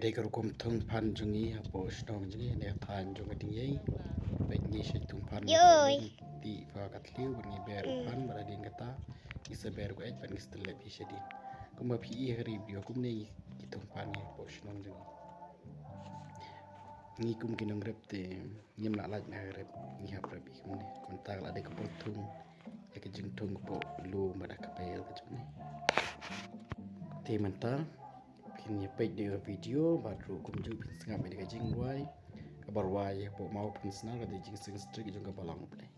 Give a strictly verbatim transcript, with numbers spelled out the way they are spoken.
Te ka rukom thung phan jong ngi hapoh shnong jong ngi ne thaiñ jong ka ding ei. Peit ngi sha thung phan. Yoi. Ti pha ka thliew ban ngi ber phan ba ding kata. Ngi sa ber ko ej ban ngi stelep hi sha ding. Kumba phi i ha ri bio kumne ngi ki thung phan ngi hapoh shnong jong ngi. Ngi kum ki nongrep te ngim lah lait na rep ngi hap rep i kumne. Mynta la dei ka por thung. Ïa ka jingthung ka por lu ba da ka pel ka jong ngi. Te mynta phin ïa peit da ka video bad ruh kumjuh phin sngap ïa ka jingrwai. Ka ba rwai ïa ka por maw phin sngap ka dei jingseng strik jong ka balang u Blei.